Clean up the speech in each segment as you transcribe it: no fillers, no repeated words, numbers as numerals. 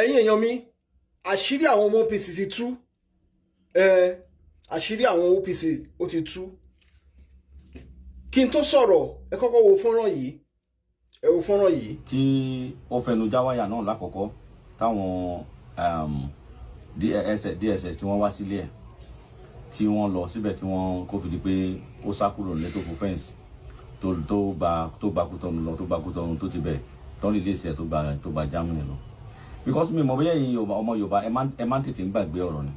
Ẹ̀yin èèyàn mi, àṣírí àwọn ọmọ OPC ti tú. Àṣírí àwọn OPC ó ti tú. Kí n tó sọ̀rọ̀, ẹ kọ́kọ́ wo fọ́nrán yìí, ẹ wo fọ́nrán yìí. Tí ó fẹnu já wáyà náà lákọ̀ọ́kọ́ táwọn DSS tí wọ́n wá sílé ẹ̀, tí wọ́n lọ síbẹ̀, tí wọ́n kó fi di pé ó sá kúrò nílé, tó fò fence, tó gba Kútọ́nù lọ, tó gba Kútọ́nù, tó ti bẹ̀ tán lè léṣe, tó gba Germany lọ. Because mi mọ̀ bóyá ẹ̀yin ọmọ Yorùbá, ẹ má tètè ń gbàgbé ọ̀rọ̀ ni.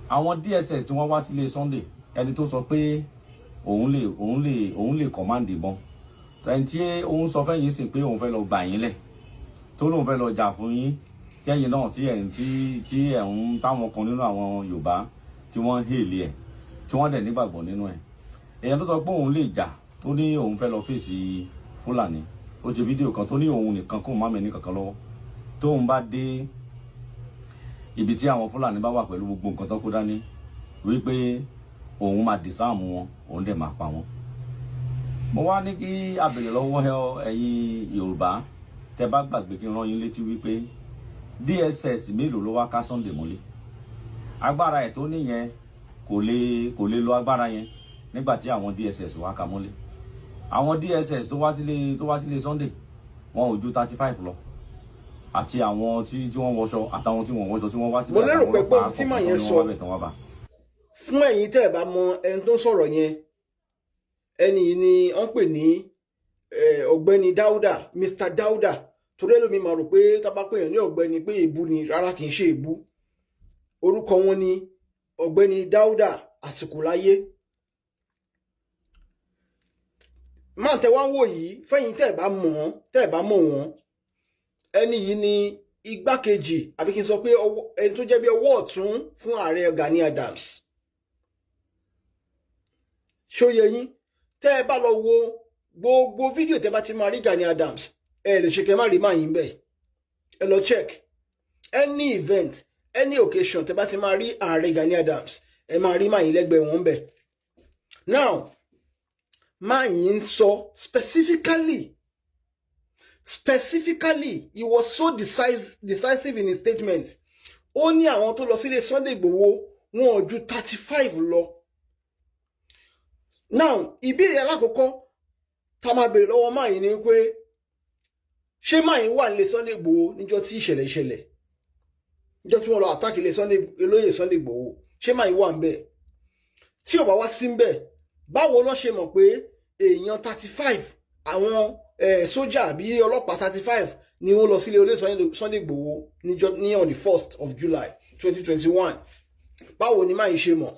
Àwọn DSS tí wọ́n wá sílé Sunday, ẹni tó sọ pé òun lè command ìbọn, ẹni tí òun sọ fẹ́yìn sìn pé òun fẹ́ lọ gbà yín lẹ̀, tó lóun fẹ́ lọ jà fún yín, kẹ́yìn náà tí ẹ̀ tí tí ẹ̀ ń táwọn kan nínú àwọn Yorùbá tí wọ́n ń hail ẹ̀, tí wọ́n dẹ̀ nígbàgbọ́ nínú ẹ̀, èèyàn tó sọ pé òun lè jà, tó ní òun fẹ́ lọ fèsì Fúlàní, ó ṣe fídíò kan tó ní òun nìkan kóun má mẹ́ni kankan lọ́wọ́, tóun bá dé ibi tí àwọn Fúlàní bá wà pẹ̀lú gbogbo nǹkan tó kó dání, wípé òun máa disarm wọn, òun dẹ̀ máa pa wọn. Mo wá ní kí a bèrè lọ́wọ́ ẹ̀yin Yorùbá, tẹ́ bá gbàgbé, kí n rán yín létí wípé DSS mélòó ló wá ká Sunday mọ́lé? Agbára ẹ̀ tó níyẹn, kò lè lo agbára yẹn nígbà tí àwọn DSS wá ká mọ́lé. Àwọn DSS tó wá sílé Sunday, wọn ò ju 35 lọ, àti àwọn tí wọ́n wọṣọ àtàwọn tí wọ́n wọṣọ tí wọ́n wá síbẹ̀. Mo lérò pé àtàwọn gbọ́ ọlọ́pàá tí màá kọ̀ọ̀kan yẹn ni sọ. wọ́n wá bẹ̀ tán wá bá. Fún ẹ̀yin tẹ́ ẹ̀ bá mọ ẹni tó ń sọ̀rọ̀ yẹn, ẹni yìí ni wọ́n pè ní ọ̀gbẹ́ni Dáúdà, Mr Dáúdà, torí ẹlòmíì máa rò pé tá bá pè yàn ní ọ̀gbẹ́ni pé èébú ni. Rárá, kì í ṣe èébú. Orúkọ wọn ni ọ̀gbẹ́ni Dáúdà Àsìkòláyé. Máa tẹ wá ń wò yìí, fẹ́yìn tẹ́ ẹ̀ bá mọ̀ wọ́n, tẹ́ ẹ̀ bá mọ̀ wọ́n, ẹni yìí ni igbákejì, àbí kí n sọ pé ẹni tó jẹ́ bí ọwọ́ ọ̀tún fún ààrẹ Gani Adams. Ṣó yé yín? Tẹ́ ẹ bá lọ wo gbogbo fídíò tẹ́ bá ti máa rí Gani Adams, ẹ lè ṣe kẹ́ má rí máa yín bẹ́ẹ̀. Ẹ lọ check any event, any occasion tẹ́ bá ti máa rí ààrẹ Gani Adams, ẹ máa rí máa yín lẹ́gbẹ̀ẹ́ wọn bẹ́ẹ̀. Now, máa yín ń sọ specifically, he was so decisive in his statement. Ó ní àwọn tó lọ sílé Sunday Igboho, wọn ò ju 35 lọ. Now, ìbéèrè alákọ̀ọ́kọ́ tá a máa béèrè lọ́wọ́ máa yín ni pé, ṣé máa yín wà nílé Sunday Igboho níjọ́ tí ìṣẹ̀lẹ̀ ìṣẹ̀lẹ̀, níjọ́ tí wọ́n lọ attack ilé Sunday, olóyè Sunday Igboho? Ṣé máa yín wà ńbẹ̀? Tí ò bá wá sí ńbẹ̀, báwo ló ṣe mọ̀ pé èèyàn 35, àwọn sójà àbí ọlọ́pàá 35 ni wọ́n lọ sílé olóyè Sunday Igboho níjọ́ ní on the 1st of July 2021? Báwo ni máa yín ṣe mọ̀?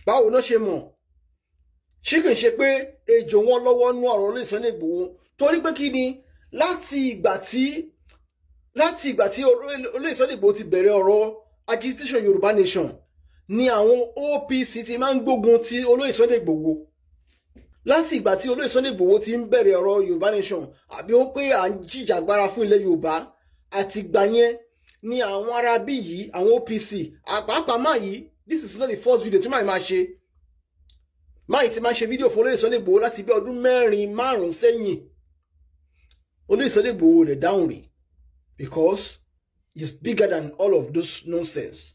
Báwo náà ṣe mọ̀? Ṣé kìí ṣe pé ejò wọn lọ́wọ́ nú ọ̀rọ̀ olóyè Sunday Igboho? Torí pé kí ni, láti ìgbà tí olóyè Sunday Igboho ti bẹ̀rẹ̀ ọ̀rọ̀ agitation Yorùbá Nation ni àwọn OPC ti máa ń gbógun ti olóyè Sunday Igboho. Láti ìgbà tí olóyè Sunday Igboho ti ń bẹ̀rẹ̀ ọ̀rọ̀ Yorùbá Nation, àbí ó pé à ń jìjàgbara fún ilẹ̀ Yorùbá, àti ìgbà yẹn ni àwọn arábí yìí, àwọn OPC àpapọ̀ máa yìí. This is not the first video tí màá máa ṣe. Máa yìí ti máa ṣe fídíò fún olóyè Sunday Igboho láti bí ọdún 4, 5 sẹ́yìn. Olóyè Sunday Igboho rẹ̀ dáhùn rí because he's bigger than all of those nonsense.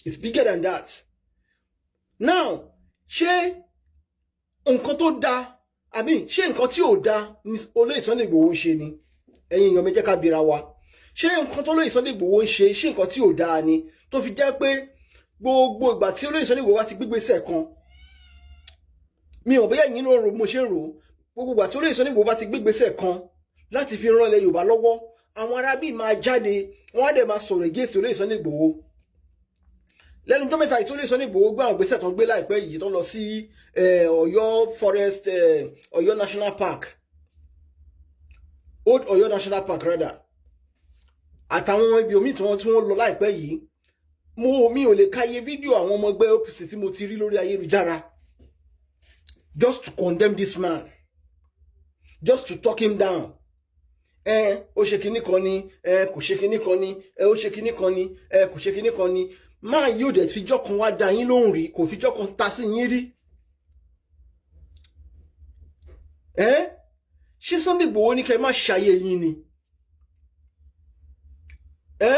It's bigger than that. Now, ṣé nǹkan tó dáa àbí ṣé nǹkan tí ò dáa ni olóyè Sunday Igboho ń ṣe ni? Ẹ̀yin èèyàn mi, jẹ́ ká bira wa. Ṣé nǹkan tó olóyè Sunday Igboho ń ṣe, ṣé nǹkan tí ò dáa ni, tó fi jẹ́ pé gbogbo ìgbà tí olóyè Sunday Igboho wá ti gbégbèsè kan, mi ò bóyá ẹ̀yin náà rò mo ṣe ń rò ó, gbogbo ìgbà tí olóyè Sunday Igboho bá ti gbégbèsè kan láti fi ran ilẹ̀ Yorùbá lọ́wọ́, àwọn arábì máa jáde, wọ́n á dẹ̀ máa sọ̀rọ̀ against olóyè Sunday Igboho? Lẹ́nu ọjọ́ mẹ́ta yìí tó lè Sunday Igboho gbé àwọn ìgbésẹ̀ tó ń gbé láìpẹ́ yìí, tó ń lọ sí Ọ̀yọ́ Forest, Ọ̀yọ́ National Park, Old Ọ̀yọ́ National Park rather, àtàwọn ibi omi tí wọ́n lọ láìpẹ́ yìí, mi ò lè káyé fídíò àwọn ọmọ ẹgbẹ́ OPC tí mo ti rí lórí ayélujára just to condemn this man, just to talk him down. Ẹ ó ṣe kinní kan ni, ẹ kò ṣe kinní kan ni, ẹ ó ṣe kinní kan ni, ẹ kò ṣe kinní kan ni. Máa yóò dẹ̀ fijọ́ kan wá dá yín lóhùn rí, kò fijọ́ kan ta sí yín rí. Ẹ Ṣé Sunday Igboho ní kẹ́ má ṣayé yín ni? Ẹ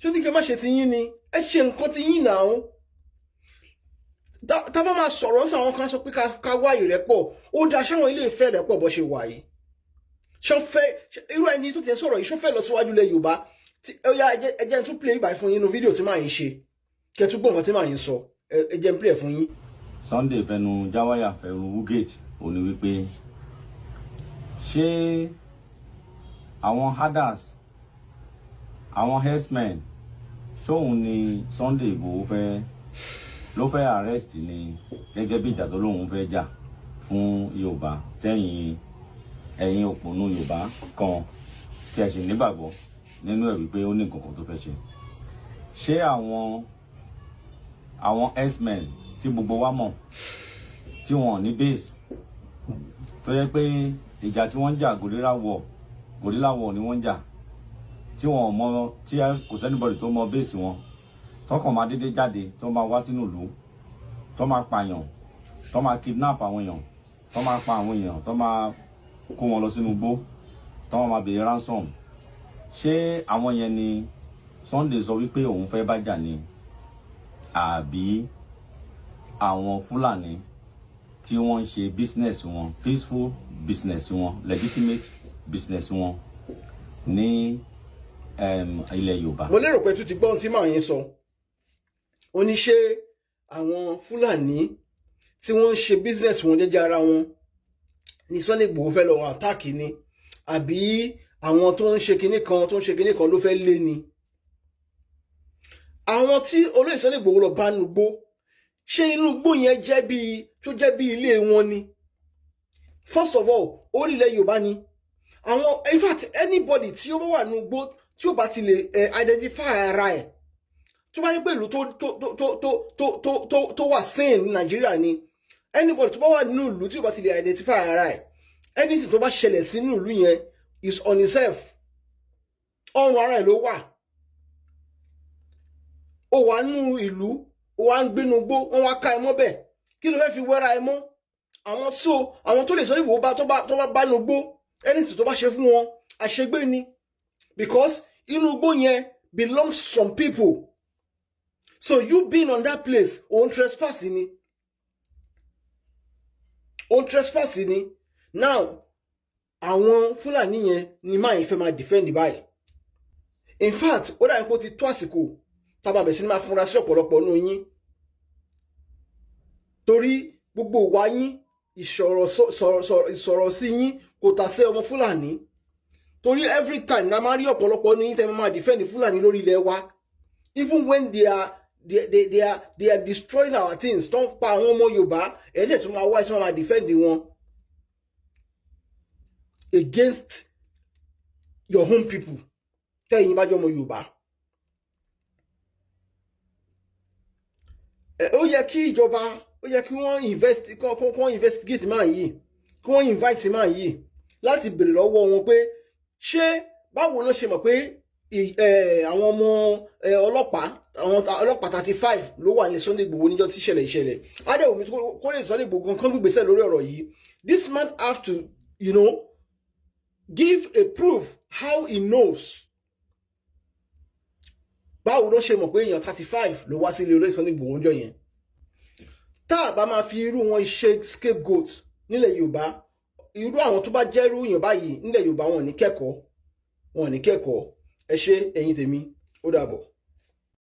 ṣé ní kẹ́ má ṣe ti yín ni? Ẹ ṣe nǹkan ti yín náà. Tá bá máa sọ̀rọ̀ ń sọ, àwọn kan sọ pé ká wá ìrẹ́pọ̀. Ó dáa, ṣáwọn ilé ìfẹ́ ìrẹ́pọ̀ bó ṣe wà yìí? Ṣọ́ fẹ́ irú ẹni tó ti ń sọ̀rọ̀ yìí, ṣọ́ fẹ́ lọ síwájú ilẹ̀ Yorùbá? Ó yá, ẹ jẹ́ n tún play ìbàyí fún yín nínú fídíò tí màá yín ṣe, kẹ́ tún gbọ́ nǹkan tí màá yín sọ. Ẹ jẹ́ n play ẹ̀ fún yín. Sunday fẹnu jáwáyà, fẹnu wúgate. Ó ní wípé ṣé àwọn herders, àwọn herdsmen, ṣóun ni Sunday Igboho fẹ́ ló fẹ́ arrest ni, gẹ́gẹ́ bí ìjà tó lóun fẹ́ jà fún Yorùbá, tẹ́yìn ẹ̀yin òpònú Yorùbá kan tí ẹ sì nígbàgbọ́ nínú ẹ̀ wípé ó ní nǹkan kan tó fẹ́ ṣe? Ṣé àwọn herdsmen tí gbogbo wa mọ̀, tí wọn ní base, tó yẹ pé ìjà tí wọ́n ń jà, guerrilla war, guerrilla war ni wọ́n ń jà, tí wọn mọ, tí kò sí anybody tó mọ base wọn, tọkàn máa dédé jáde, tó máa wá sínú ìlú, tó máa pààyàn, tó máa kidnap àwọn èèyàn, tó máa pa àwọn èèyàn, tó máa kó wọn lọ sínú igbó, tó máa béèrè ransom, ṣé àwọn yẹn ni Sunday sọ wípé òun fẹ́ bá jà ni, àbí àwọn Fúlàní tí wọ́n ń ṣe business wọn, peaceful business wọn, legitimate business wọn ní ilẹ̀ Yorùbá? Mo lérò pé tún ti gbọ́ ohun tí màá yín sọ. Ó ní ṣé àwọn Fúlàní tí wọ́n ń ṣe business wọn jẹ́jẹ́ ara wọn ní Sunday Igboho fẹ́ lọ attack ni, àbí àwọn tó ń ṣe kinní kan, tó ń ṣe kinní kan ló fẹ́ lé ni? Àwọn tí olóyè Sunday Igboho lọ bá nínú igbó, ṣé inú igbó yẹn jẹ́ bí tó jẹ́ bí ilé wọn ni? First of all, orílẹ̀ Yorùbá ni àwọn. In fact, anybody tí ó bá wà nínú igbó, tí ó bá ti lè identify ara ẹ̀, tó bá yẹ pé ìlú tó wà sane ní Nàìjíríà ni, anybody tó bá wà nínú ìlú tí ó bá ti lè identify ara ẹ̀, anything tó bá ṣẹlẹ̀ sí nínú ìlú yẹn is on himself, ọrùn ara ẹ̀ ló wà. Ó wà nínú ìlú, ó wà ń gbénu gbó, wọ́n wá ká ẹ mọ́ bẹ́ẹ̀, kí ló fẹ́ fi wẹ́ra ẹ mọ́? Àwọn so àwọn tó lè sọ níbo bá tó bá nínú gbó, anything tó bá ṣe fún wọn, àṣegbé ni, because inú igbó yẹn belongs to some people. So you being on that place, òun trespass ni, òun trespass ni. Now, àwọn Fúlàní yẹn ni máa yìí fẹ́ máa defend báyìí. In fact, ó dàbí pé ó ti tó àsìkò tábà bẹ̀ sí ní máa fúnra sí ọ̀pọ̀lọpọ̀ nínú yín, torí gbogbo ìwà yín, ìsọ̀rọ̀ sí yín kò tà sí ọmọ Fúlàní, torí every time na máa rí ọ̀pọ̀lọpọ̀ ní yín tẹ́ máa defend Fúlàní lórí ilẹ̀ wa, even when they are destroying our things, tó ń pa àwọn ọmọ Yorùbá, ẹ̀ẹ́dẹ̀ tó máa wá tí wọ́n máa defend wọn against your own people, tẹ́yìn bá jẹ́ ọmọ Yorùbá. Ó yẹ kí ìjọba, ó yẹ kí wọ́n invest kí wọ́n investigate máa yìí, kí wọ́n invite máa yìí láti béèrè lọ́wọ́ wọn pé ṣé báwo ló ṣe mọ̀ pé àwọn ọmọ ọlọ́pàá, àwọn ọlọ́pàá 35 ló wà ní Sunday Igboho níjọ́ tí ìṣẹ̀lẹ̀ ìṣẹ̀lẹ̀. Adéwòmí kó lè Sunday Igboho kan gbégbèsè lórí ọ̀rọ̀ yìí. This man have to give a proof how he knows, báwo ló ṣe mọ̀ pé èèyàn 35 ló wá sílé olóyè Sunday Igboho níjọ́ yẹn. Tá a bá máa fi irú wọn ṣe scapegoat nílẹ̀ Yorùbá, irú àwọn tó bá jẹ́ irú èèyàn báyìí nílẹ̀ Yorùbá, wọn ò ní kẹ́kọ̀ọ́, wọn ò ní kẹ́kọ̀ọ́. Ẹ ṣé, ẹ̀yin tèmi, ó dàbọ̀.